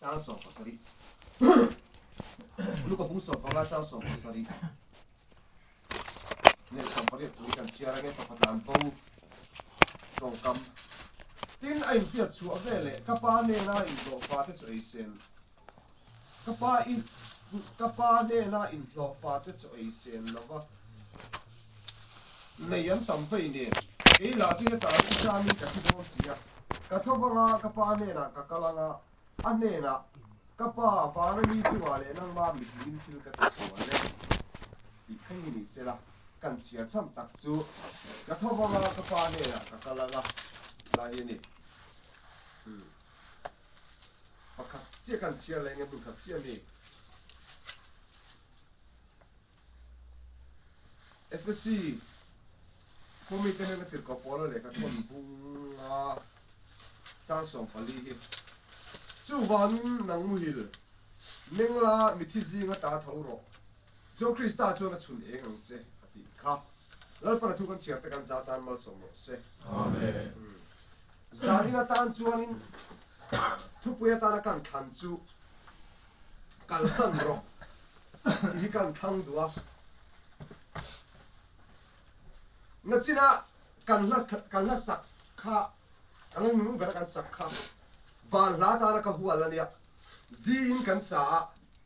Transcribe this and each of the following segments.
Chang 17. Luka bung 15 chang 17 leh 18 thu hi kan chhiar ange pakhat an bo tawngkam. Tin, a inhriat chhuah veleh ka pa hnena inhlawhfa te chu ei sen ka pa i ka pa hnena inhlawhfa te chu ei sen lova nei an tam vei nen kei lah chu hetah i chamin ka thi dawn si a, ka tho vanga ka pa hnenah ka kal anga A hnenah, Ka pa, vana mi chungah leh nangma mihring thil ka ti sual e, tih thleng hi ni sela, kan chhiar cham tak chu ka tho vang a, ka pa hnenah ka kal ang a, lai hi a ni. Umm. Pakhat chiah kan chhiar leh nge hmun khat chiah a mi? Efesi khawmite hnena tirhkoh Paula lehkha thawn bunga chang 14 hi, Chuvangin nang muhil, mengla mithi zinga ta tho rawh, Chuan Krista chuan a chhun eng ang che, a tih kha. Lalpan a thu kan chhiar te kan za tan malsawm rawh se. Amen. Zanin atan chuanin thupui atana kan thlan chu kalsan rawh tih hi kan thlang duh a. Nachina kan hla kan hla sak kha kan la nung bera kan sak kha van hla atana ka hual a nia. D in kan sa a,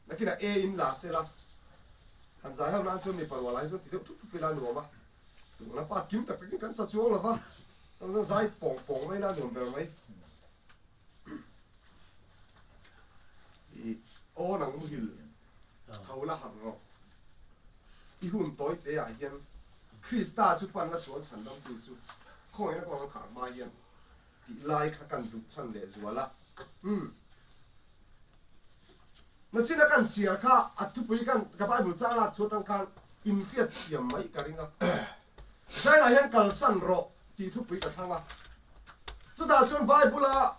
nakinah A in la sela. Han zai ho nan chuan mipa rual ah hi chuan ti deuh thup thup ila a nuam a. Tuna pa kim tak takin kan sa chuang lo va, kan lo zai pawng pawng mai la nuam ber mai. I aw nang muhil tho la harh rawh. I hun tawi te ah hian Krista chu pan la sual chhan dam tu chu khawngaihna kawng an khar hma hian tih lai kha kan duh chhan leh zual a. Umm. Nachina kan chhiar kha a thupui kan ka Bible chang lak chhuat atang khan inhriat thiam mai ka ring a. Zainah hian kalsan rawh tih thupui ka thlang a. Chutah chuan Bible a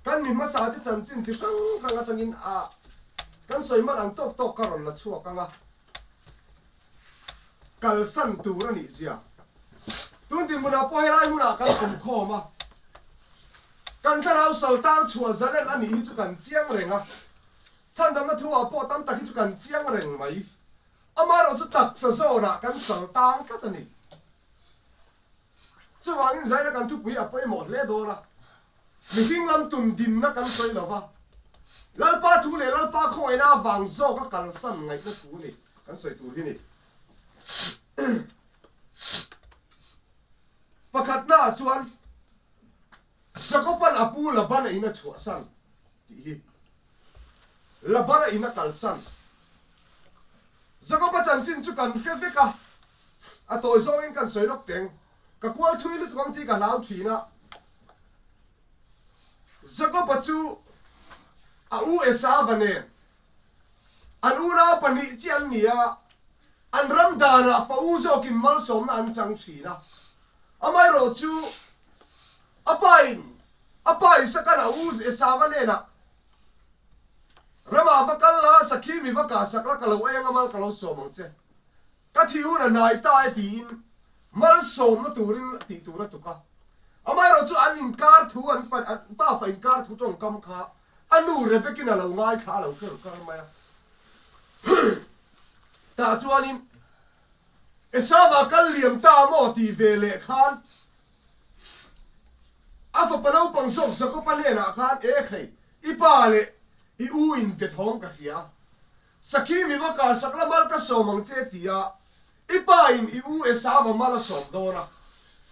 kan mi hmasa te chanchin chi hrang hrang atangin a kan sawi man ang tawk tawk ka rawn la chhuak ang a. Kalsan tur a nih zia. Tun dinhmunah pawh helai hmunah kan awm khawm a. Kan thlarau saltan chhuah zalen a nih hi chu kan chiang reng a. Chhandamna thu ah pawh tam tak hi chu kan chiang reng mai. Amaherawh chu taksa zawnah kan sal tang tlat a ni. Chuvangin zaina kan thupui a pawimawh hle dawn a. Mihring lam tum dinna kan sawi lo va, Lalpa thu leh Lalpa khawngaihna avang zawka kalsan ngaihna thu ni kan sawi tur hi ni. Pakhatnaah chuan Jakoban a pu Labana in a chhuahsan tih hi. Labana in a kalsan. Jakoba chanchin chu kan hre vek a, a tawi zawngin kan sawi lawk teng. Ka kual thui lutuk ang tih ka hlau thin a. Jakoba chu a u Esava nen an unau pahnih chiah an ni a, an ram danah fa u zawkin malsawmna an chang thin a. Amaherawh chu a pain a pa Isakan a u Esava hnenah, Ramah va kal la, sakhi mi va kah sak la, ka lo ei anga mal ka lo sawm ang che. Ka thih hun a hnai ta e tiin malsawmna turin tih tur a tuk a. Amaherawh chu an inkar thu an an pafa inkar thu tawngkam kha a nu Rebekin a lo ngaithla a lo hre ru kar mai a. Tah chuanin Esava kal liam ta maw tih ve leh khan a fapa naupang zawk Jakoba hnenah khan, E khei, i pa leh i u in be thawng ka hria. Sakhi mi va kal sak la mal ka sawm ang che ti a, i pa in i u Esava mal a sawm dawn a.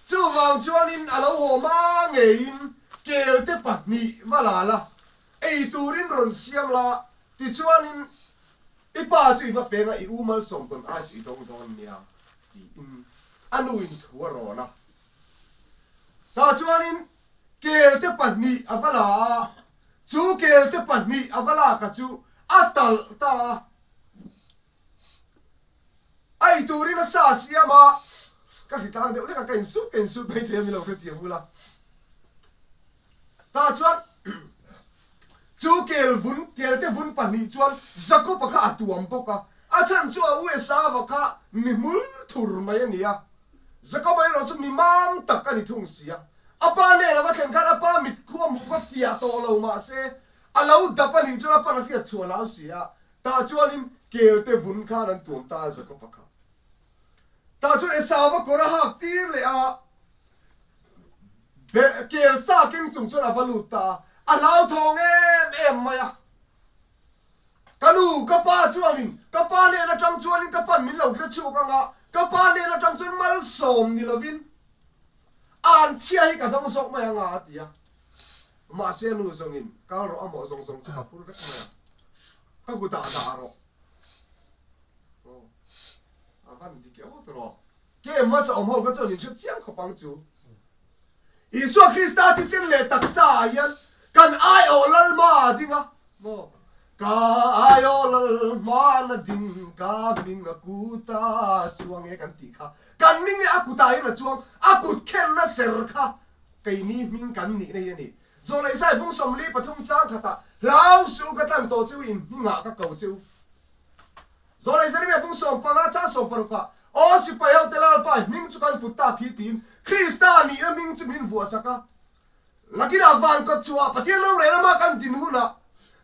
Chuvang chuanin a lo haw hma ngeiin kelte pahnih va la la, ei turin rawn siam la, tichuanin I pa chu i va peng a, i u malsawm tawn ai chu i dawng dawn nia, tiin a nuin thu a rawn a. Tah chuanin kelte pahnih a va la a, chu kelte pahnih a va lak a chu a talh ta a. A ei turin a sa siam a, ka hritlang deuh lek a, ka insut ka insut mai thei a, min lo hrethiam bul a. Tah chuan chu kel vun, kelte vun pahnih chuan Jakob-a kha a tuam bawk a, a chhan chu a u Esau-a kha mi hmul thur mai a ni a, Jakob-a erawh chu mi mam tak a ni thung si a. A pa nen a va thlen khan a pa mit khu a hmuh kha fiah tawh lo mah se, A lo dap a nih chuan a pan a hriat chhuah hlau si a, tah chuanin kel te vun khan an tuam ta a Jakob-a kha. Tah chuan Esau-a kawr a hak tir leh a, kel sa keng chung chuan a va lut ta a, a hlauthawng em em mai a. Ka nu, ka pa chuanin ka pa hnen atang chuanin ka pan min lo hre chhuak ang a, ka pa hnen atang chuan malsawm ni lovin an chhia hi ka dawng zawk mai ang a, a ti a. Mahse a nu zawngin, Kal rawh a mawh zawng zawng chu ka phur vek mai a, ka kutah dah rawh. Aw, a van dik e aw tawh. Ke hmasa awm ho kha chuan in hre chiang khawp ang chu. Isua Krista thisen leh taksa ah hian kan aiawh Lalma a ding a, maw? Ka aiawh Lalhman a ding, ka hming a kut a chuang e kan tih kha. Kan hming hi a kutah hian a chuang, a kut khenna ser kha keini hming kan nihna hi a ni. Zawhna Isai bung 43 chang khatah, Hlau suh u ka tlan tawh che u, in hmingah ka ko che u. Zawhna Jeremia bung 15 chang 16 ah, Aw sipai hote Lalpa hming chu kan put tak hi tiin Krista nihna hming chu min vuahsak a. Lakinah van kawt chhuah Pathian rorel lama kan din hunah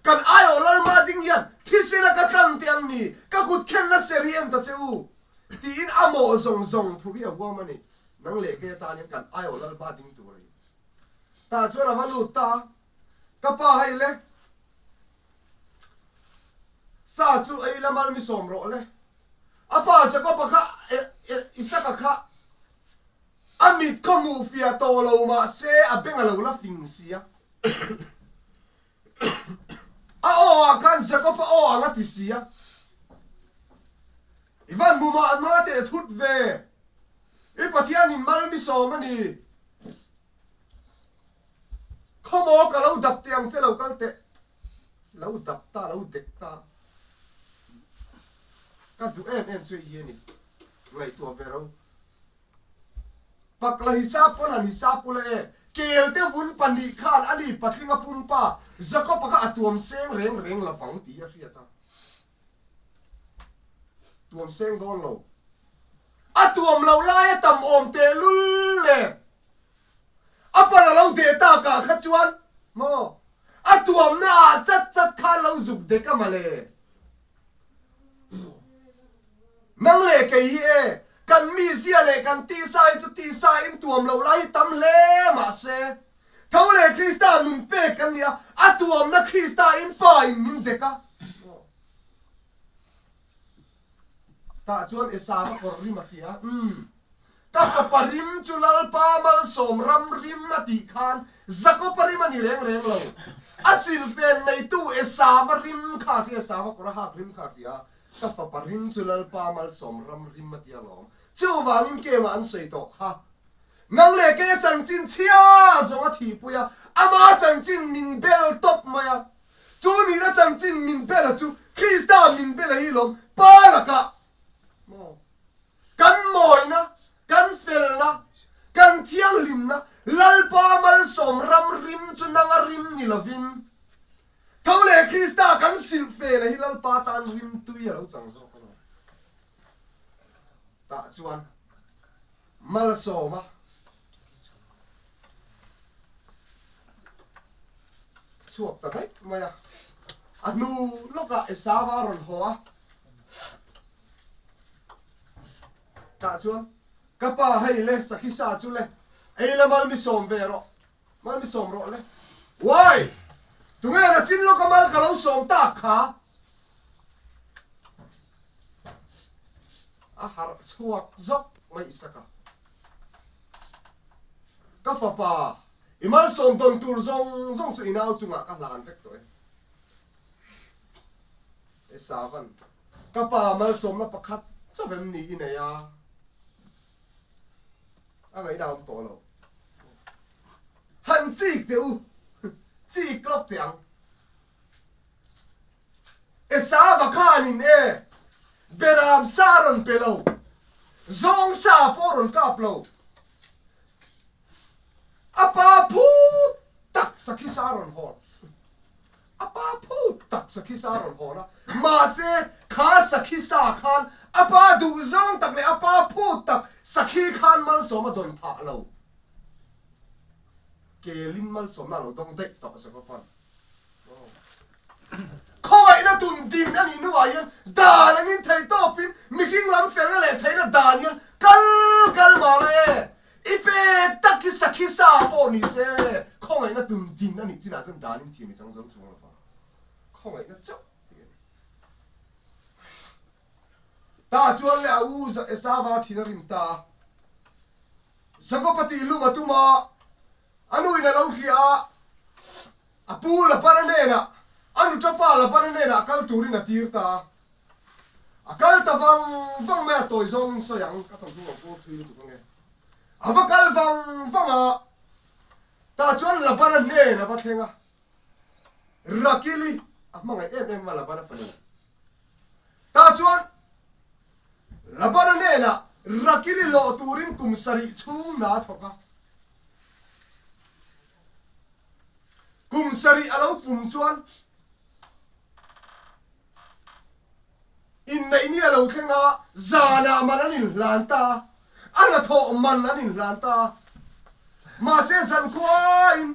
kan aiawh Lalma ding hian thisena ka tlan te an ni, ka kut khenna ser hi en ta che u tiin a mawh zawng zawng phur hi a huam a ni. Nang leh kei atan hian kan aiawh Lalpa ding tur a ni. Tah chuan a va lut ta a, Ka pa hei le, sa chu ei la mal mi sawm rawh le. A pa Jakob-a kha Isaka kha a mit khaw hmuh fiah tawh lo mah se a beng a lo la fing si a. A aw ah khan Jakob-a aw ang a ti si a. I van hmu mah mah teh thut ve. I Pathianin mal mi sawm a ni. Khawmaw ka lo dap teh ang che lo kal teh. Lo dap ta, lo dek ta. Ka duh em em chu i a ni. Ngaihtuah ve ro. Pakla hisap pawn han hisap ula e. Kel te vun pahnih khan a ni patlinga pumpa Jakob-a kha a tuam seng reng reng lovang tih a hriat a. Tuam seng dawn lo. A tuam loh lai a tam awm tehlul nen. A pal a lo deh tak ah kha chuan maw a tuamna ah chat chat khan lo zuk dek a male. Nang leh kei hi e, kan mizia leh kan tisa hi chu tisa in tuam loh lai hi tam hle mahse tho leh Krista nun pek kan ni a, a tuamna Krista in Pa in min dek a. Tah chuan Esava kawr rim a hria. Umm. Ka fapa rim chu Lalpa malsawm ram rim a tih khan Jakoba rim a ni reng reng lo. A silfen neitu Esava rim kha a hria, Esava kawr a hak rim kha a hria. Ka fapa rim chu Lalpa malsawm ram rim a ti alawm. Chuvangin kemah an sawi tawh kha. Nang leh kei a chanchin chhia zawng a thihpui a, ama chanchin min bel tawp mai a. Chu nihna chanchin min bela chu Krista min bela hi lawm Pa lakah maw? Kan mawina, kan felna, kan thianghlimna, Lalpa malsawm ram rim chu nanga rim ni lovin, tho leh Krista kan silh fela hi Lalpa tan rim tui a lo chang zawk a lo. Tah chuan malsawma chhuak ta daih mai a. A hnu lawkah Esau-a rawn haw a. Tah chuan, Ka pa, hei le, sakhi sa chu le, ei la mal mi sawm ve rawh, mal mi sawm rawh le. Uai! Tunge na chin lawka mal ka lo sawm tak kha? A harh chhuak zawk mai Isaka. Ka fapa, i malsawm dawn tur zawng zawng chu i nau chungah ka hlan vek tawh e. Esavan, Ka pa malsawmna pakhat chauh em ni i nei a? A ngaihna a awm tawh lo. Han chik teh u, chik lawk teh ang. Esava khanin e, Beram sa a rawn pe lo, zawng sa pawh a rawn kap lo. A pa phut tak sakhi sa a rawn hawn. A pa phut tak sakhi sa a rawn hawn a, mahse kha sakhi sa khan a pa duhzawng tak leh a pa phut tak sakhi khan malsawm a dawn phah lo. Kelin malsawmna a lo dawng daih tawh Jakob-a'n. din a nih hnuah hian dan angin thei tawpin mihring lam felna leh theihna dan hian kal kal mah la e. I pek tak hi sakhi sa pawh ni se khawngaihna tun din a nih chinah chuan danin thiam i chang zo chuang lo vang. Khawngaihna chauh tih a ni. Tah chuan leh a u Esava thin a rim ta a. Jakob-a tih lum a tum a, a nuin a lo hria a, a pu Labana hnenah, a nutapa Labana hnenah kal turin a tir ta a. A kal ta vang vang mai a, tawi zawngin sawi ang, ka thawmhnaw ang pawh thui lutuk ange. A va kal vang vang a, tah chuan Labana hnen a va thleng a. Rakili a hmangaih em em a Labana fanu. Tah chuan Labana hnenah Rakili lawh turin kum sarih chhung hna a thawk a. Kum sarih a lo pum chuan Inneih ni a lo thleng a, zanah man an inhlan ta a, a hnathawh man an inhlan ta a. Mahse zankhuain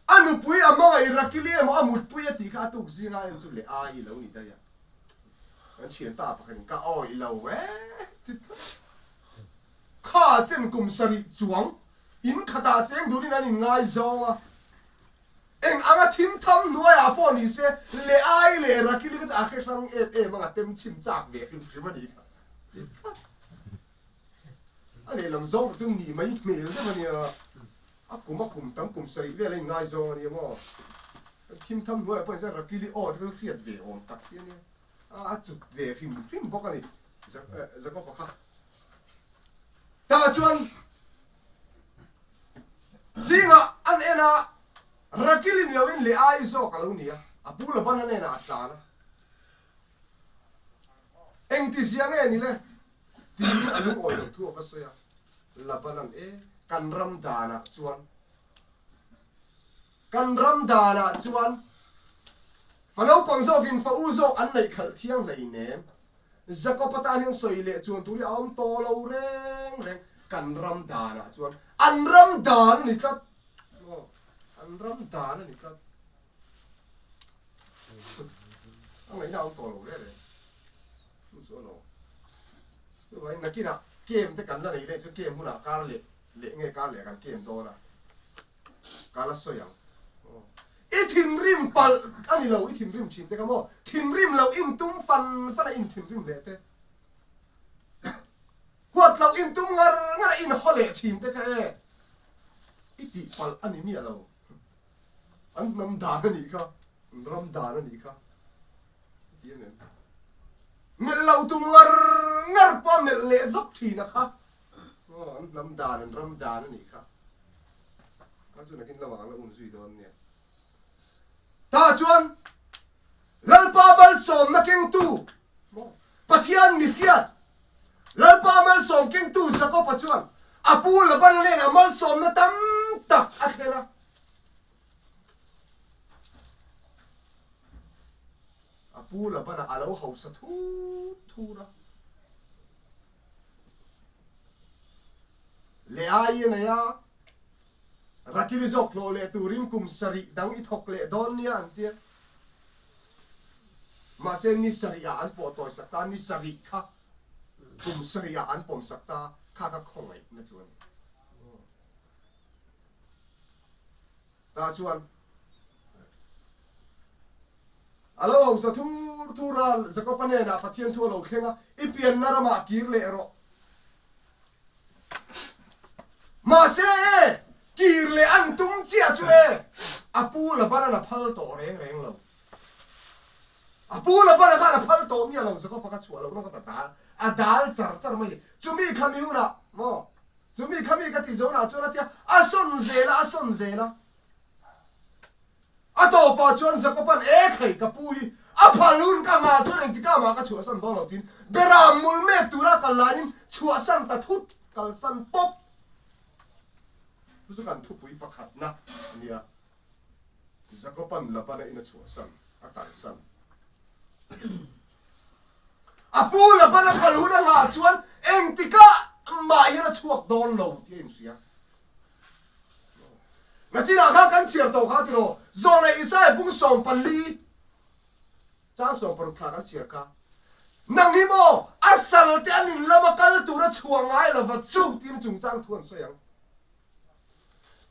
a nupui a hmangaih Rakili emaw a mutpui a tih kha a tuk zinga en chu leh ai lo ni daih a. Kan thianta pakhatin ka awih lo e ti tlat. Kha chen kum sarih chuang in khatah cheng dunin an inngaizawng a. Eng anga thim tham hnuaiah pawh ni se, leh ai leh Rakili kha chu a hre hrang em em ang a tem chhin chak ve hrim hrim a ni kha. A lehlam zawng ka tum nih mai hmel deuh a nia, a kum a kum tam kum sarih vel a inngaizawng a nia maw. Thim tham hnuaiah pawh ni se Rakili aw te kha chu hriat ve awm tak hi a nia, a chut ve hrim hrim bawk a ni Jakob-a kha. Tah chuan Zingah an en a, Rakili ni loin Leai zawk a lo ni a, a pu Labana hnenah a tlan a. Engtizia nge ni le? tiin a lungawi lo thu a va sawi a. Labana'n, E, kan ram danah chuan, kan ram danah chuan fa naupang zawkin fa u zawk an neih khalh thiang hleinem. Jakob-a tan hian sawi leh chuan tur hi a awm tawh lo reng reng, kan ram danah chuan an ram dan a ni tlat, aw an ram dan a ni tlat, a ngaihna a awm tawh lo reng reng, chu chu a lo. Chuvangin nakinah camp te kan la nei leh chu camp hunah kar leh leh nge kar leh kan camp dawn a. Ka la sawi ang. I thinrim palh a ni lo, i thinrim thin te kha maw? Thinrim loh in tum fan fan a in thinrim leh te. Huat loh in tum ngar ngar a in haw leh thin te kha e. I tih palh a ni miah lo. An hnam dan a nih kha, an ram dan a nih kha. Ti em em. Melh loh tum ngar ngar pawh a melh leh zawk thin a kha. Aw, an hnam dan, an ram dan a nih kha. A chu nakin lamah kan la um zui dawn nia. Tah chuan Lalpa malsawmna kengtu, Pathian mi hriat, Lalpa malsawm kengtu Jakob-a chuan a pu Labana hnenah malsawmna tam tak a thlen a. A pu Labana a lo hausa thur thur a. Leai a nei a, Rakili zawk hlawh leh turin kum sarih dang i thawk leh dawn nia an tia. Mahse ni sarihah an pawh tawisak ta, ni sarih kha kum sarihah an pawmsak ta, kha kha khawngaihna chu a ni. Tah chuan a lo hausa thur thur a, Jakob-a hnenah Pathian thu a lo thleng a, I pianna ramah kir leh rawh. Mahse e, kir leh an tum chiah chu e, a pu Laban-a'n a phal tawh reng reng lo. A pu Laban-a khan a phal tawh miah lo, Jakob-a kha chhuah lohna kha ta a dal char char mai a ni. Chumi khami hunah maw? Chumi khami ka tih zawnah chuan a tia, a sawn zel a, a sawn zel a. A tawpah chuan Jakob-a'n, E khai, ka pu hi a phal hun ka nghah chuan engtikah mah ka chhuahsan dawn lo tiin Beram mul mek tura kal laiin chhuahsan ta thut, kalsan pawp. Chu chu kan thupui pakhatna a nia. Jakob-a'n Labana in a chhuahsan, a kalsan. A pu Labana phal hun a nghah chuan engtikah mah hian a chhuak dawn lo tih a inhria. Nachinah khan kan chhiar tawh kha tiraw, Zawlnei Isaiah bung 14. Chang 16 thla kan chhiar kha. Nang hi maw a sal te an in lama kal tura chhuah ngai lova chu tiin chungchang thu an sawi ang.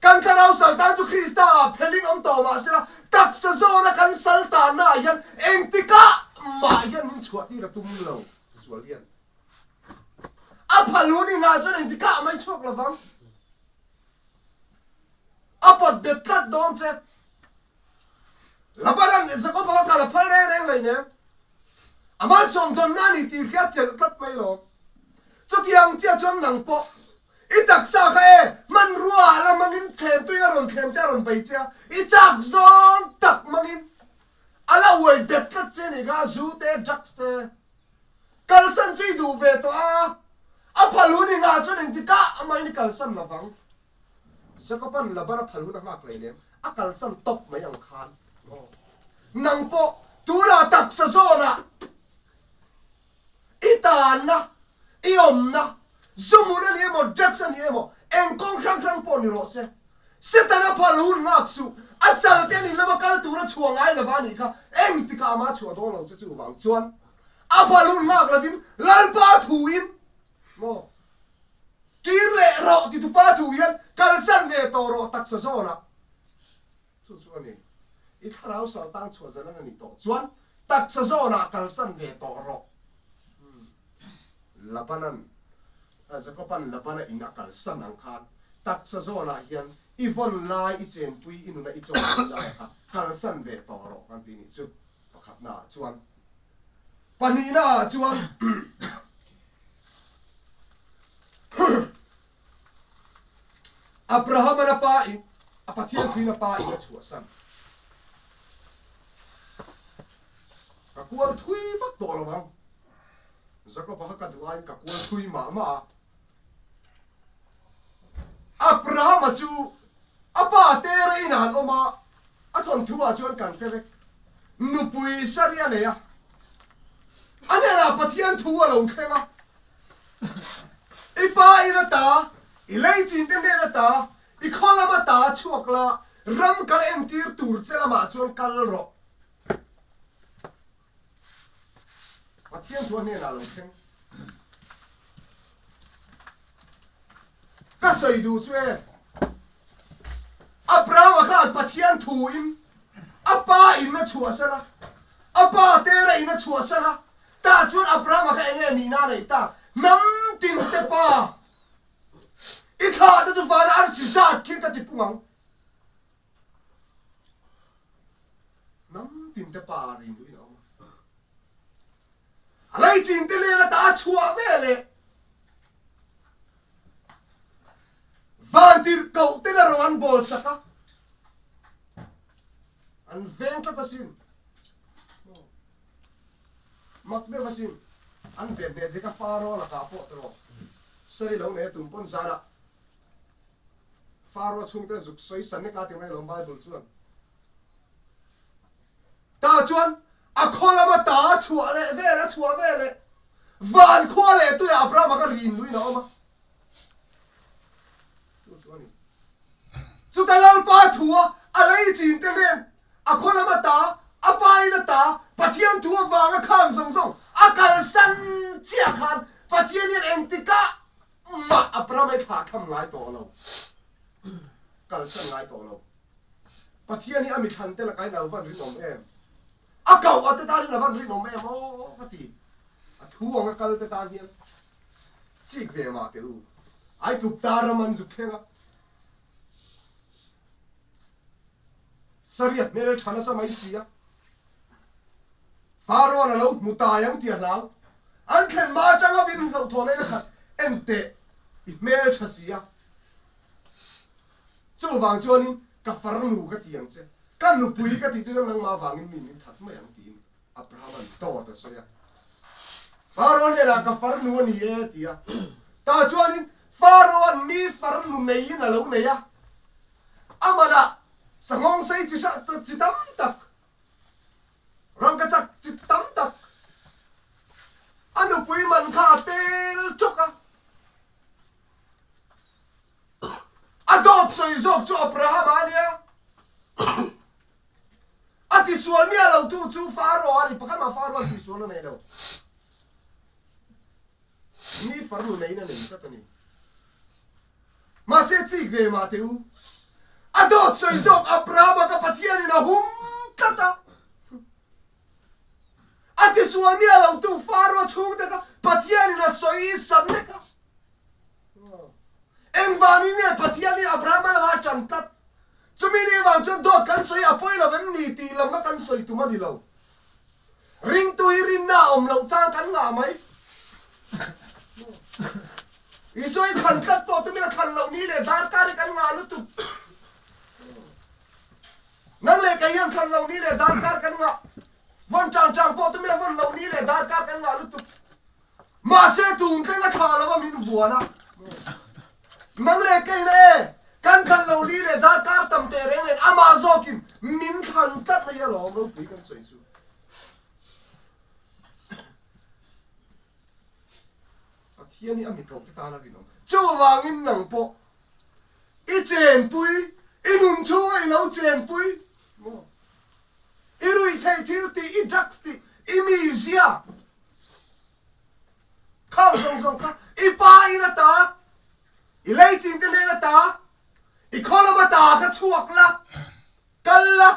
Kan thlarau sal tan chu Krista ah phelin awm tawh mah sela taksa zawna kan sal tanna ah hian engtikah mah hian min chhuah tir a tum lo zual hian. A phalun inah chuan engtikah mai chhuak lovang. A pawt bet tlat dawn che. Labanan Jakoba kha kal a phal reng reng hleinem. A malsawm dawnna a ni tih khi a chelh tlat mai lawm. Chutiang chiah chuan nang pawh i taksa kha e hmanrua ah la hmangin thlemtui a rawn thlem che a rawn bei che a, i chak zawng tak hmangin a la uai bet tlat che nih kha zu te, drugs te. Kalsan chu i duh ve tawh a, a phal hun inah chuan engtikah mahin i kalsan lovang. Jacob-a'n Laban-a phal hun a nghak hleinem, a kalsan tawp mai ang khan. Aw. Nang pawh tunah taksa zawnah i tanna, i awmna, zumun a ni emaw, drugs a ni emaw, eng kawng hrang hrang pawh ni rawh se. Setana phal hun nghak suh, a sal te an in lama kal tura chhuah ngai lova a nih kha, engtikah mah a chhuah dawn lo che chuvang chuan a phal hun nghak lovin Lalpa thuin maw Kir leh rawh ti tupa thu hian kalsan ve tawh rawh taksa zawnah. Chu chu a ni. I thlarau sal tang chhuah zan a ni tawh chuan taksa zawnah kalsan ve tawh rawh. Labanan, Jakoban Labana in a kalsan ang khan taksa zawnah hian i vawn lai, i chenpui, i nuna i tawngpui lai kha kalsan ve tawh rawh kan ti nih chu pakhatnaah chuan. Pahnihnaah chuan Abraham-an a pa in, a Pathian thuin a pa in a chhuahsan. Ka kual thui vak tawh lo ang. Jakob-a kha ka duh aiin ka kual thui mah mah a. Abraham-a chu a pa Tera inah an awm a, a thawnthu ah chuan kan hre vek. Nupui Sari a nei a, a hnenah Pathian thu a lo thleng a, I pa in ata, i leichin te hnen ata, i khaw lam ata chhuak la, ram kal entir tur che lamah chuan kal rawh. Pathian thu a hnenah lo thleng. Ka sawi duh chu e, Abraham-a khan Pathian thu in a pa in a chhuahsan a, a pa Tera in a chhuahsan a, tah chuan Abraham-a kha enge nihna a neih tak? Hnam tin te pa, i thlah te chu vana arsi zat khi ka ti pung ang. Hnam tin te pa rin duhin a awm a. A leichin te len ata a chhuah ve leh vantirhkoh ten a rawng an bawl sak a, an veng tlat asin. Mak deuh asin, an ven hneh zek a Faro lakah pawh tawh sari lo nei a tum pawn zanah Faro chhungte zuk sawi san nek a ti mai lo Bible chuan. Tah chuan a khaw lama ta a chhuah leh vel a chhuah ve leh van khua leh tuiah Abraham-a kha rin luin a awm a. Chu chu a ni. Chuta Lalpa thua a lei chin te hnen a khaw lama ta, a pa in a ta, Pathian thu avanga khang zawng zawng a kalsan chiah khan Pathian hian engtikah mah Abraham-a i thlah tham ngai tawh lo. Kalsan ngai tawh lo. Pathian hi a mithlan te lakah hian a lo van rinawm em? A koh a te tan hian a van rinawm em aw ka ti. A thu ang a kal te tan hian chik ve mah teh u. Aigupta ram an zuk thleng a. Saria hmel tha nasa mai si a. Pharaoh-an a lo hmu tai ang tih a hlau. An thlen hma atanga vin hlauhthawn ain a khat en teh i hmel tha si a. Chuvang chuanin ka farnu ka ti ang che, ka nupui ka tih chu chuan nangmah avangin mi min that mai ang tiin Abraham-a'n dawt a sawi a. Pharaoh hnenah ka farnu a ni e a ti a. Tah chuanin Pharaoh-a'n mi farnu neiin a lo nei a, a manah sanghawng sei chi hrang chi tam tak, rangkachak chi tam tak a nupui man kha a tel chawk a. A dawt sawi zawk chu Abraham-a a nia. A tisual miah lo. lo tu chu Faro a ni, pakhat mah Faro an tihsual a nei lo. Mi farnu neiin a nei tlat a ni. Mahse chik ve mah teh u. A dawt sawi zawk Abrahama ka Pathianin a hum tlat a. A tisual miah lo tu Faro chhungte kha Pathianin a sawi san nek a. Engvangin nge Pathian hi Abrahama lamah a ṭan tlat? Chumi ni avang chuan dawt kan sawi a pawi lo em ni tih lamna kan sawi tum a ni lo. Ringtu hi rinna a awm loh chang kan ngah mai. Isua hi thlan tlat pawh tumin a thlan loh ni leh darkar hi kan ngah lutuk. Nang leh kei hian thlan loh ni leh darkar kan ngah. Vawn chang chang pawh tumin a vawn loh ni leh darkar kan ngah lutuk. Mahse tun thleng a thla lo a min vuan a. Nang leh kei na e, kan thlan lo li leh darkar tam teh reng nen amah zawkin min thlan tlat na hi alawm ropui kan sawi chu. Pathian hi a mi koh te tan a rinawm. Chuvangin nang pawh i chenpui, i nun chhunga i lo chenpui maw? I ruihtheih thil tih, i drugs tih, i mizia, Khang zawng zawng kha i pa in a ta, i leichin te hnen a ta, i khaw lama ta kha chhuak la, kal la,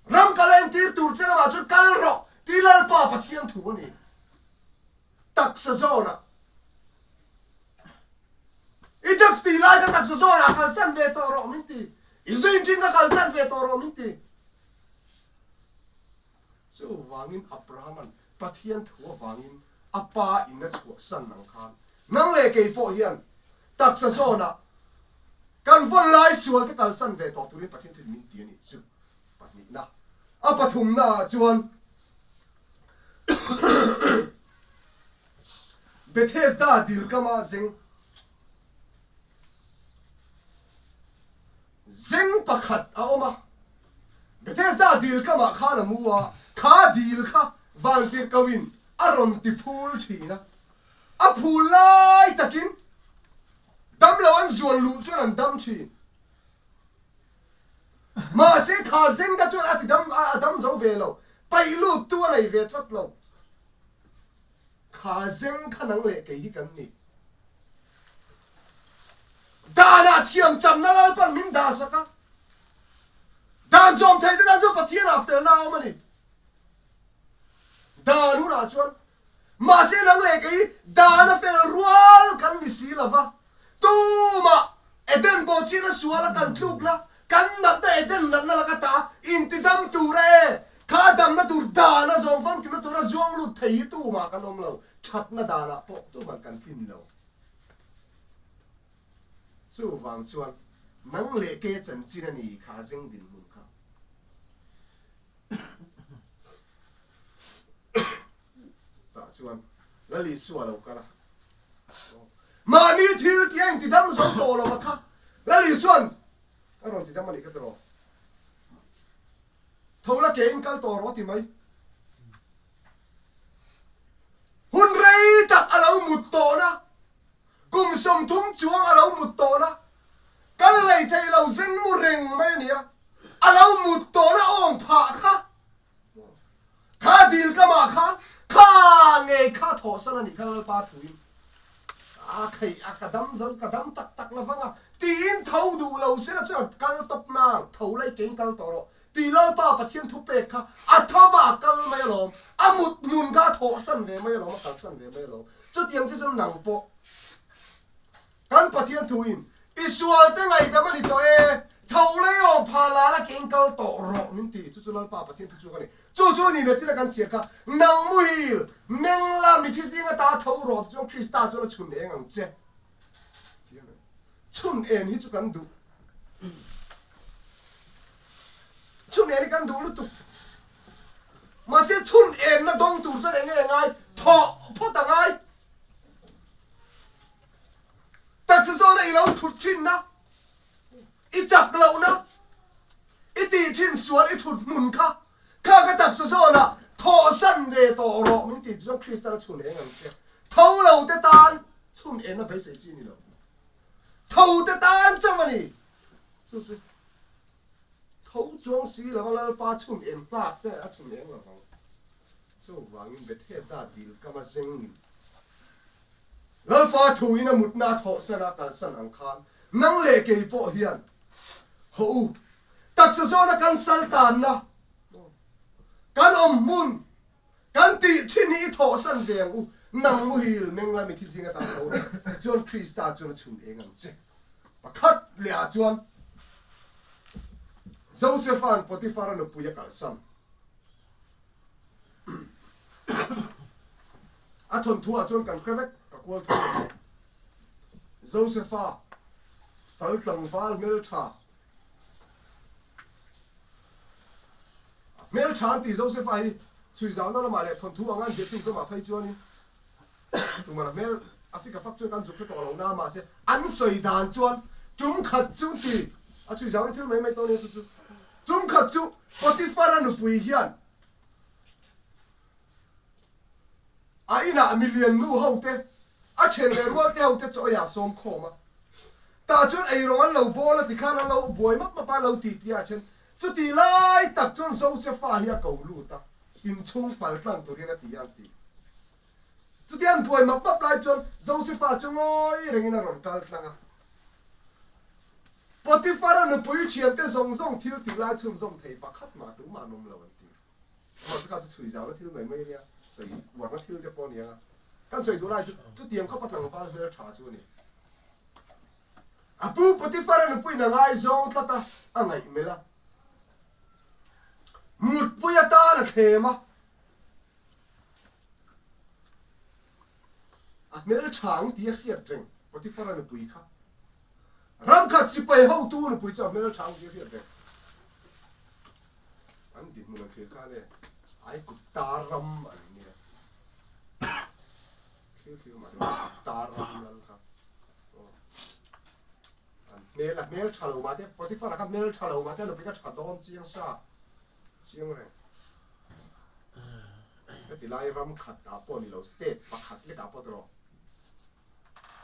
ram kal a entir tur che lamah chuan kal rawh tih Lalpa Pathian thu a ni. Taksa zawnah i drugs tih lai kha taksa zawnah kalsan ve tawh rawh min ti, i zuin thin kha kalsan ve tawh rawh min ti. Chuvangin Abrahama'n Pathian thu avangin a pa in a chhuahsan ang khan nang leh kei pawh hian taksa zawnah kan vawn lai sual te kalsan ve tawh turin Pathian thuin min ti a nih chu. Pahnihna. A pathumna ah chuan Bethesda dil kama zeng Zeng pakhat a awm a, Bethesda dil kamah khan a mu a, kha dil kha vantirhkohin a rawn ti phul thin a. A phul lai takin damlo an zuan luh chuan an dam thin. Mahse kha zeng kha chuan a ti dam a dam zo ve lo, paih lut tu a nei ve tlat lo. Kha zeng kha nang leh kei hi kan ni. Danah thiam chamna Lalpan min dah sak a, dan zawm thei te tan chuan Pathianah felna a awm a ni. Dan hunah chuan mahse nang leh kei dana fel rual kan ni si lo va, tumah Eden bawhchhiatna suala kan tlukna, kan natna Eden natna laka ta intidam tura e, kha damna tur dana zawm famkimna tura zuang lut thei hi tumah kan awm lo, thatna danah pawh tumah kan tlin lo. Chuvang chuan nang leh ke chanchin a ni kha zeng dinhmun kha. Tah chuan Lal Isua lo kal a. Mahni thil tih a intidam zo tawh lo a kha. Lal Isua'n a rawn tidam a nih kha tiraw. Tho la ke in kal tawh rawh a ti mai. Hun rei tak a lo mut tawhna, kum 30 chuang a lo mut tawhna, kal lei thei lo zeng mu reng mai a nia, a lo mut tawhna awm phah kha, kha dil ka mah khan kha ngei kha thawhsan a nih kha Lalpa thuin a kheih a ka dam zo ka dam tak tak la vang a tiin tho duh lo sela chuan kal tawp nang tho lai kein kal tawh rawh Tih Lalpa Pathian thupek kha a tho va a kal mai alawm, a mut hmun kha a thawhsan ve mai alawm, a kalsan ve mai alawm. Chutiang chu chuan nang pawh kan Pathian thuin i sualte ngaihdam a ni tawh e, tho lei awm pha la la keng kal tawh rawh min ti. Chu chu Lalpa Pathian thu chu a ni. Chu chu a ni leh china kan chhiar kha, nang muhil, meng la, mithi zinga ta tho rawh ti chuan Krista chuan a chhun eng ang che. Chhun en hi chu kan duh. Chhun en hi kan duh lutuk. Mahse chhun enna dawng tur chuan eng nge ngai? Thawh phawt a ngai. Taksa zawna i lo thut thinna, i chak lohna, i tih thin sual i thut hmun kha, kha ka taksa zawna thawhsan ve tawh rawh min tih chuan Kristan a chhun eng ang che. Tho lo te tan chhun enna beisei chi a ni lo. Tho te tan chauh a ni. Chu chu. Tho chuang si lova Lalpa chhun eng hlak te a chhun eng lovang. Chuvangin Bethesda dil kam a zengin Lalpa thuin a mutna a thawhsan a kalsan ang khan nang leh kei pawh hian hawh u, taksa zawna kan sal tanna kan awm hmun kan tih thin hi i thawhsan ve ang u, nang muhil meng la mithi zinga tam tho rawh, tichuan Krista chuan a chhun eng ang che. Pakhat leh ah chuan Josepha'n Potiphar-a nupui a kalsan. A thawnthu ah chuan kan hre vek, ka kual tho lo. Josepha sal tlangval hmeltha, a hmeltha an ti Josepha hi chhui zauna lamah leh thawnthu anga an ziah chhunzawmah phei chuanin Tumah hmel a fik a fak chuan kan zuk hre tawh lo na mahse an sawi dan chuan tum khat chu ti a chhui zau na thil mai mai tawh nia chu chu tum khat chu Potiphar a nupui hian a inah milian nu ho te a then leh rual te ho te chaw ei ah sawm khawm a tah chuan eirawng an lo bawl a tikhan an lo buai map map a an lo ti ti a then chuti lai tak chuan Josepha hi a ko lut a inchhung pal tlang turin a ti a an ti. Chutia an buai map map lai chuan Josepha chu ngawi rengin a rawn kal tlang a. Potiphar-a nupui thiante zawng zawng thil tih lai chhunzawm thei pakhat mah tumah an awm lo an ti. Amah chu kha chu chhui zauna thil mai mai a nia, sawi uarna thil te pawh a ni ang a. Kan sawi duh lai chu chutiang khawpa tlangval hmel tha chu a ni. A pu Potiphar-a nupuiin a ngaizawng tlat a, a ngaihmelh a. Mutpui atan a thlem a. A hmel tha ang tih a hriat reng Potiphar-a nupui kha. Ram khat sipai hotu nupui chu a hmel tha ang tih a hriat reng. An dinhmun an thlir khan e, Aigupta ram an nia. Thlir thlir mah nia, Aigupta ram lal kha. An hmel a hmel tha lo mah te, Potiphar-a kha hmel tha lo mah se a nupui kha tha dawn chiang sa. Chiang reng. Heti lai ram khat ah pawh ni lo state pakhat lek ah pawh tawh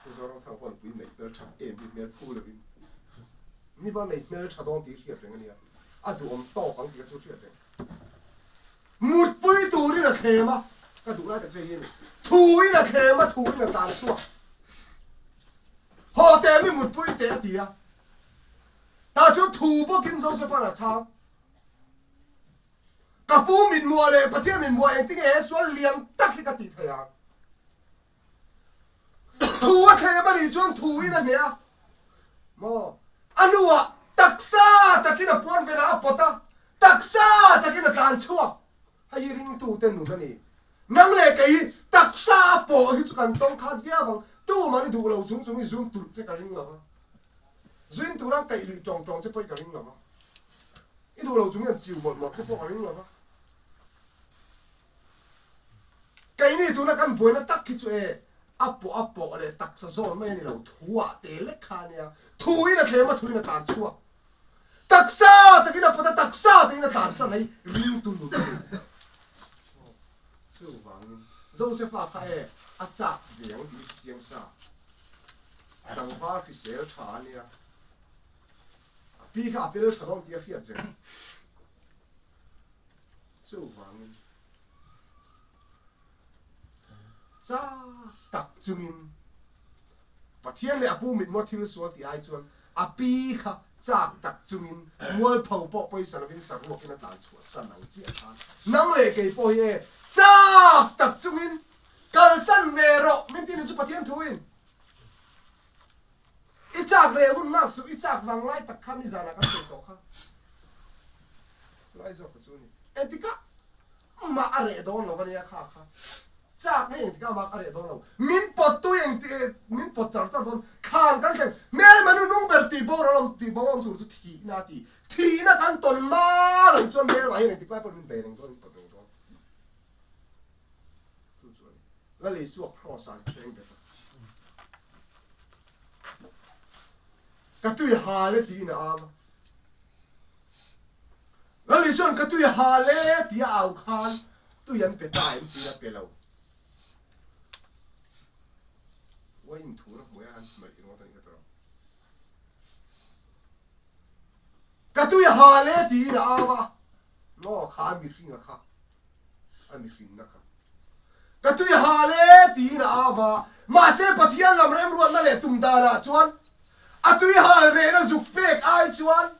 Pu Zoramthanga pawh nupui neih hmel that em hi hmel phu lovin ni ba nei hmel tha dawn tih hriat reng a nia. A duhawm tawk ang tih kha chu hriat reng. Mutpui turin a thlem a, ka duh lai tak chu hei hi a ni. Thuin a thlem a, thuin a tlan chhuak. Haw teh mi mutpui teh a ti a. Tah chuan thu bawkin Joseph-a'n a chhang. Ka pu min muah leh Pathian min muah engtin nge he sual lian tak hi ka tih theih ang? Thu a thlem a nih chuan thu in a hneh a maw? A hnuah taksa takin a puan venah a pawt a, taksa takin a tlan chhuak. Hei hi ringtute nun a ni. Nang leh kei hi taksa a pawh hi chu kan tawng khat viau ang. Tuman i duh lo chung chung i zum tulh che ka ring lo va. Zuin tura kaih luih tawng tawng che pawh i ka ring lo va. I duh lo chung hian chiu mawlh mawlh te pawh ka ring lo va. Keini tuna kan buaina tak hi chu e a pawh a pawh leh taksa zawn mai a ni lo, thu ah te lek kha a nia. Thu in a thlem a, thu in a tlan chhuak. Taksa takin a pawt a, taksa takin a tlan san hei ringtu nun a ni. Chuvangin Josepha kha e a chak ve ang tih hi chiang sa. Tlangval hrisel tha a nia. A pi kha a pel tha dawn tih a hriat reng. Chuvangin chak tak chungin Pathian leh a pu mitmua thil sual tih ai chuan a pi kha chak tak chungin mualpho pawh pawisa lovin saruakin a tlan chhuah san ang chiah khan nang leh kei pawh hi e chak tak chungin kalsan ve rawh min ti ni chu Pathian thuin I chak reh hun lak suh, i chak vang lai tak khan nizanah kan sawi tawh kha. Lai zawk ka chu a ni. Engtikah mah a reh dawn lo a nia kha kha. Chak na engtikah mah a reh dawn lo. Min pawt tu engti min pawt char char dawn. Thlan kan thleng. Hmelma nu nung ber tih boral awm tih bo awm tur chu thihna a ti. Thihna kan tawn ma lo chuan hmelma hian engtik lai pawhin min bei reng dawn, min pawt reng dawn. Chu chu a ni. Lal Isua Kraws ah an thleng bet a. Ka tui hal e tiin a au a. Lal Isua'n ka tui hal e tia a au khan tui an pe ta em tiin a pe lo. Uain thur a hmuai a han hnaih ringawt a nih kha tawh. Ka tui a hal e tiin a au a, maw kha a mihring a kha, a mihrinna kha. Ka tui a hal e tiin a au a, mahse Pathian lam remruatna leh tum danah chuan a tui hal rehna zuk pek ai chuan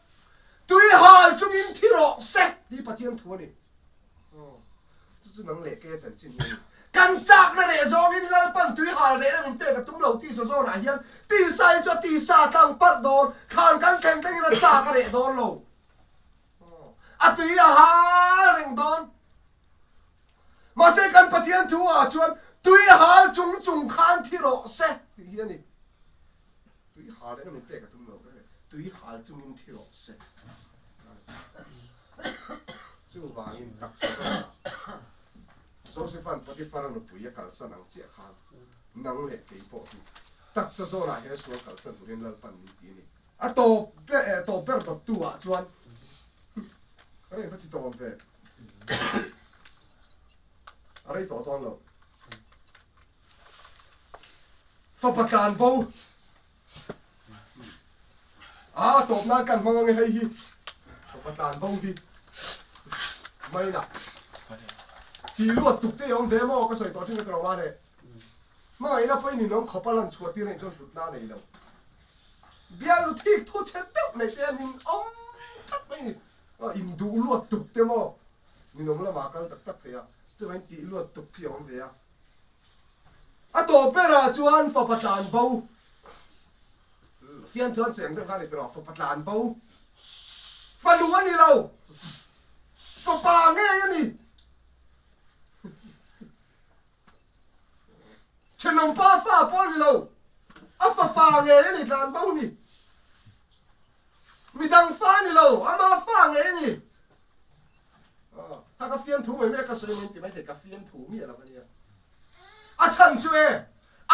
tui hal chungin thi rawh se tih Pathian thu a ni. Aw, chu chu nang leh ke chanchin hi a ni. Kan chakna reh zawngin Lalpan tui hal rehna min pek a tum lo tisa zawnah hian tisa hi chu a tisa tlang parh dawn, thlan kan thleng thlengin a chak a reh dawn lo. Aw, a tui a hal reng dawn. Mahse kan Pathian thu ah chuan tui hal chung chung khan thi rawh se tih hi a ni. Tui hal rehna min pek a tum lo reng e, tui hal chungin thi rawh se. Chuvangin taksa zawkah Josepha'n Potiphar-a nupui a kalsan ang chiah khan nang leh kei pawh hi taksa zawnah hian sual kalsan turin Lalpan min ti a ni. A tawp tawp ber dawttu ah chuan ka reng va ti tawm ve. A rei tawh dawn lo. Fapa tlan bo. A tawp nan kan hmang ange hei hi. Fapa tlan bo hi. Maina. Thi luat tuk te awm ve maw ka sawi tawh thin ka ti lo mah le. Hmangaihna pawhin ninawm khawp a lan chhuah tir anih chuan hlutna a nei lo. Bialnu thik thu chhe deuh nei te a ninawm tlat mai ni. Induh luat tuk te maw ninawm lamah a kal tak tak thei a, chuvangin tih luat tuk khi a awm ve a. A tawp berah chuan fapa tlan bo fiamthu an seng deuh kha a ni tawh, fapa tlan bo fanu a ni lo, fapa ngei a ni. Thenawm pa fa pawh a ni lo, a fapa ngei a ni tlan bo ni. Midang fa a ni lo, ama fa ngei a ni. Kha ka fiamthu mai mai a, ka sawi mai ti maithei, ka fiamthu miah lo a nia. A chhan chu e,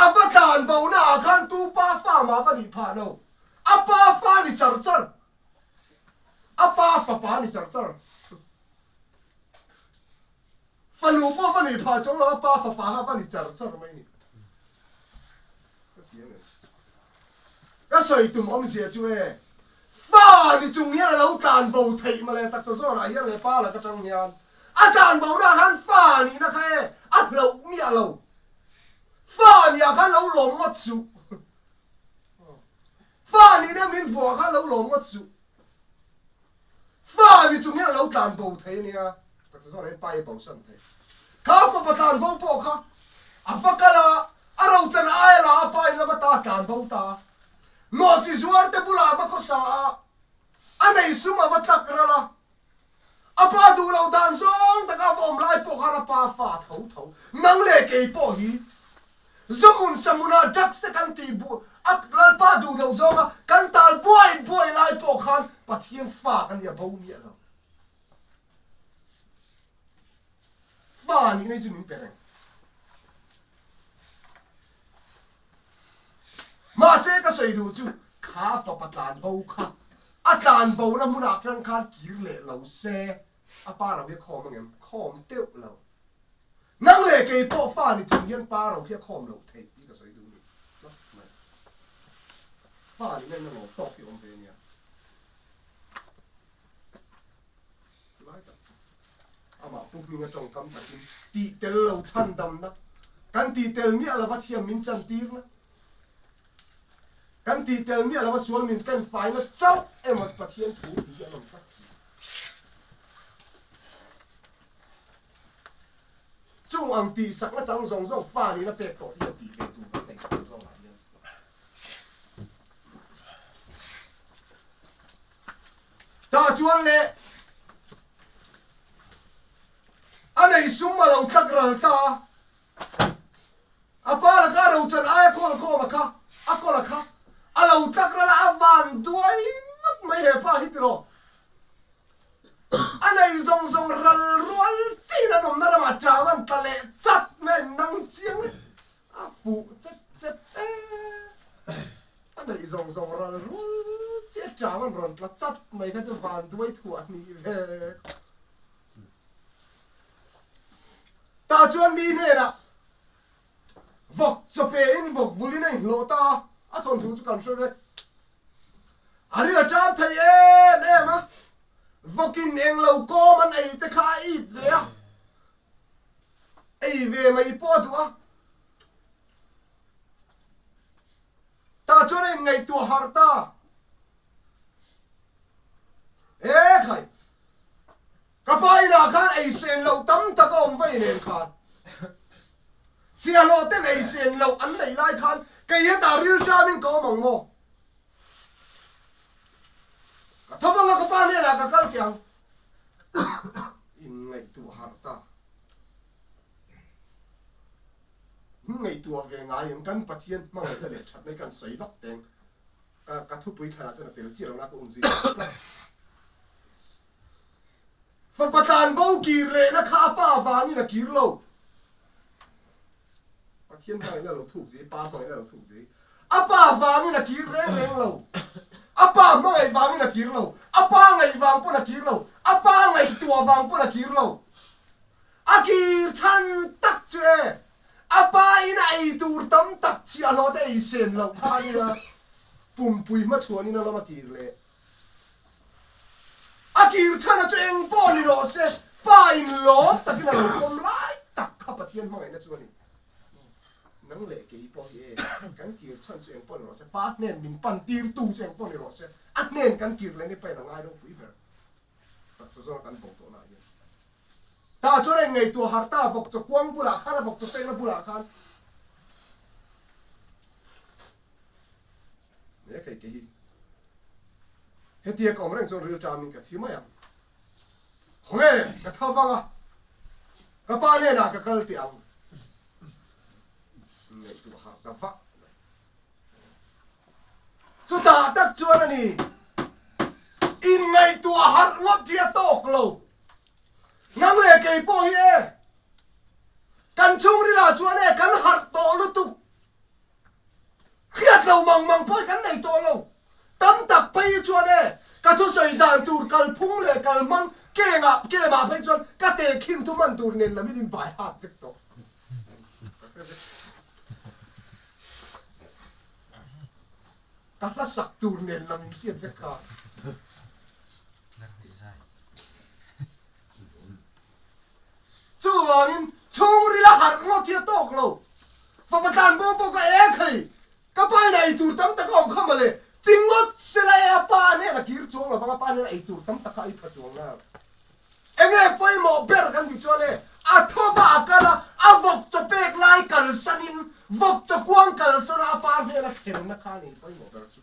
a va tlan bo na ah khan tu pa fa mah va nih phah lo, a pa fa ni char char, a pa fapa ni char char. Fanu pawh va nih phah chuang lo, a pa fapa kha va ni char char mai ni. Ka ti ang em? Ka sawi tum awmzia chu e, fa ni chung hian a lo tlan bo theih mawle taksa zawnah hian leh pa lak atang hian a tlan bo na khan fa nihna kha e a hlauh miah lo. Fa nih ah khan lo lawm ngawt suh. Fa nihna min vuah khan lo lawm ngawt suh. Fa ni chung hian a lo tlan bo thei a nia, taksa zawng hian pa hi a bosan thei. Kha fapa tlan bo pawh kha a va kal a, a rochan aia la a pa in lama ta a tlan bo ta a. Nawhchi zuar te bulah a va khawsa a, a nei sum a va tlak ral a. A pa duh loh dan zawng taka a va awm lai pawh khan a pa fa tho tho. Nang leh kei pawh hi Zawmun samuna drugs te kan tih buh a Lalpa duh loh zawnga kan tal buai buai lai pawh khan Pathian fa kan nia bo miah lo. Fa nih nei chu min pe reng. Mahse ka sawi duh chu kha fapa tlan bo kha a tlan bo na hmunah atang khan kir leh lo se a pa ro hi a khawm angem? Khawm teuh lo. Nang leh kei pawh fa ni chung hian pa ro hi a khawm loh theih tih ka sawi duh ni tlat mai. Fa ni nen a lawm tawk hi awm ve nia. Lai tak chu amah pu hming a tawngkam takin tih tel lo chhandamna kan tih tel miah lova thiam min chantirna kan tih tel miah lova sual min ken faina chauh emaw Pathian thu tih hi an awm tlat. Chung ang tih sakna chang zawng zawng fa nihna pek tawh hi a tih ve tur kan nei tawh zawngah hian. Tah chuan le a nei sum a lo tlak ral ta a, a pa laka a rochan aia kawl khawm a kha, a kawl a kha a lo tlak ral a, a van duai ngawt mai he pa hi tiraw. A nei zawng zawng ral rual chin an awmna ramah ṭam an tla leh chat mai an nang chiang e, a fuh chet chet e. A nei zawng zawng ral rual chi a ṭam an rawn tla chat mai kha chu van duai thuah hnih ve. Tah chuan mi hnenah vawk chaw pe in vawk vulin a inhlawh ta a, a thawnthu chu kan hre vek. A ril a ṭam thei em em a, vawkin englo kawm an ei te kha a it ve a, ei ve mai pawh a duh a. Tah chuan a inngaihtuah harh ta. E khai! Ka pa inah khan ei sen loh tam tak a awm vei nen khan chiahhlawh ten ei sen loh an neih lai khan kei hetah rilṭamin ka awm ang maw? Ka tho vang a ka pa hnenah ka kal teh ang. Inngaihtuah harh ta. Inngaihtuah ve ngai em kan Pathian hmangaihna leh thatna hi kan sawi vak teng. Ka thupui thlanah chuan a tel chiah lo na ka umzui tlat tlat. Fapa tlan bo kir lehna kha a pa vangin a kir lo. Pathian hmangaihna lo thuk zi, pa hmangaihna lo thuk zi. A pa vangin a kir reng reng lo. A pa hmangaih vangin a kir lo. A pa ngaih vang pawn a kir lo. A pa ngaihtuah vang pawn a kir lo. A kir chhan tak chu e, a pa in a ei tur tam tak chiah hlawh te ei sen loh kha a nia. Pumpui hmachhuanin a lawm a kir leh. A kir chhana chu eng pawh ni rawh se, Pa in lawm takin a lo pawm lai tak kha Pathian hmangaihna chu a ni. Nang leh kei pawh hi e, kan kir chhan chu eng pawh ni rawh se, Pa hnen min pan tirtu chu eng pawh ni rawh se, a hnen kan kir leh ni pahin a ngai ropui ber. Taksa zawnga kan bo tawhna ah hian. Tah chuan a inngaihtuah harh ta, vawk chaw kuang bulah khan, a vawk chaw pekna bulah khan. He kei ke hi hetia ka awm reng chuan ril ṭamin ka thi mai ang. Khawnge ka tha vang a, ka pa hnenah ka kal teh ang. Ngaihtuah harh ta vak mai. Chutah tak chuan a ni, inngaihtuah harh ngawt hi a tawk lo. Nang leh kei pawh hi e, kan chhungrilah chuan e kan harh tawh lutuk. Hriat lo mang mang pawh hi kan nei tawh lo. Tam tak phei hi chuan e, ka thusawi dan tur kalphung leh kalhmang kengah kemah phei chuan ka tehkhin thu hman tur nen lam in in bai hat vek tawh. Ka hre vek. Ka hla sak tur nen lam in hriat vek kha. Chuvangin chhungril a harh ngawt hi a tawk lo. Fapa tlan bo pawh ka ek hei, ka pa in a ei tur tam tak a awm kha mawle, ti ngawt sela e a pa nen a kir chuang lovang, a pa nen a ei tur tam tak kha a ei pha chuang na. Enge pawimawh ber kan tih chuan e, a thova a kal a, a vawk chaw pek lai kalsanin vawk chaw kuang kalsana a pa hnena thlenna kha a ni pawimawh ber chu.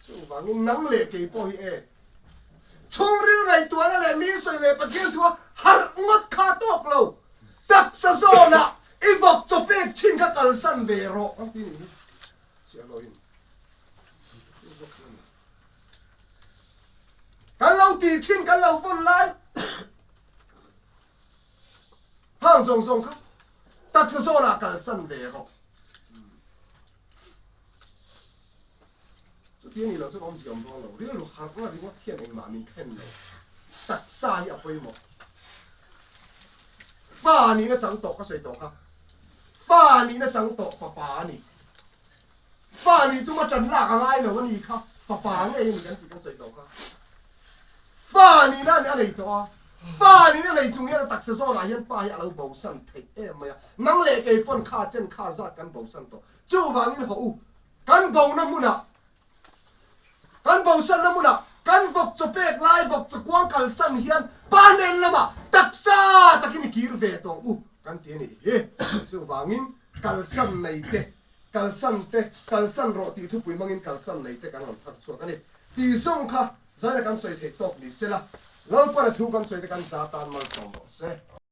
Chuvangin nang leh kei pawh hi e, chhungril ngaihtuahna leh mi sawi leh Pathian thua harh ngawt kha tawk lo, taksa zawnah i vawk chaw pek thin kha kalsan ve rawh ang ti ni hi chiahloin kan lo ti thin kan lo vawn lai hang zawng zawng kha taksa zawnah kalsan ve rawh. Chuti a nih loh chuan awmzia awm dawn lo. Rilru harhna ringawt hian engmah min thlen lo. Taksa hi a pawimawh. Fa nihna chang tawh ka sawi tawh kha. Fa nihna chang tawh fapa a ni. Fa nih tuma ṭan lak a ngai lo a ni kha. Fapa ngei a ni kan tih kan sawi tawh kha. Fa nihna a nei tawh a. Fa nihna nei chung hian a taksa zawnah hian pa hi a lo bosan theih em mai a. Nang leh kei pawn kha chen kha zat kan bosan tawh. Chuvangin hawh u, kan bona hmunah, kan bosanna hmunah, kan vawk chaw pek lai vawk chaw kuang kalsan hian pa hnen lamah taksa takin i kir ve tawh ang u kan ti a nih hi. Chuvangin kalsan nei te, kalsan te, kalsan rawh tih thupui hmangin kalsan nei te kan rawn thar chhuak a ni. Tih zawng kha zaina kan sawi theih tawk ni sela, Lalpana thu kan sawi te kan za tan malsawm rawh se.